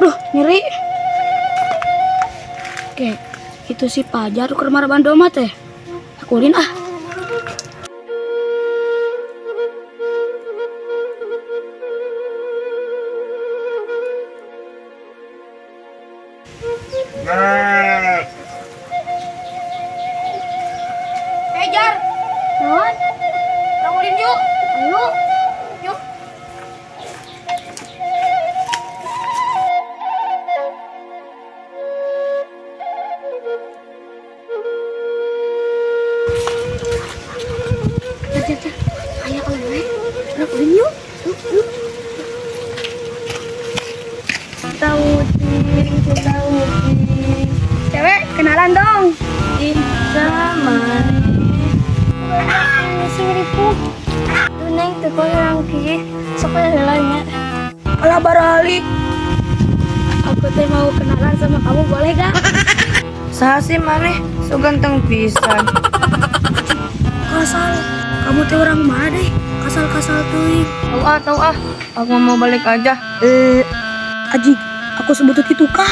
Duh, nyeri. Oke, itu si Pajar keur maraban domba teh. Aku ulin ah. Eh, Jar. Non, Urang ulin yuk. Ayo. Yuk. Jar, Jar, Jar. Ayo awewe. Urang ulin yuk. Yuk, yuk. Tahu ting, tahu ting. Cewek, kenalan dong. Ih, sama. Sing ripuh. Tuh neng teu kurang kieu. Sok we heula nya. Alah baralik. Aku teh mau kenalan sama kamu, boleh gak? Saha sih maneh? So ganteng pisan. Kasal, kamu teh orang mana deh? Kasal-kasal teuing. Tahu ah, tahu ah. Aku mau balik aja. Eh, Aji, aku sebutut itu kah?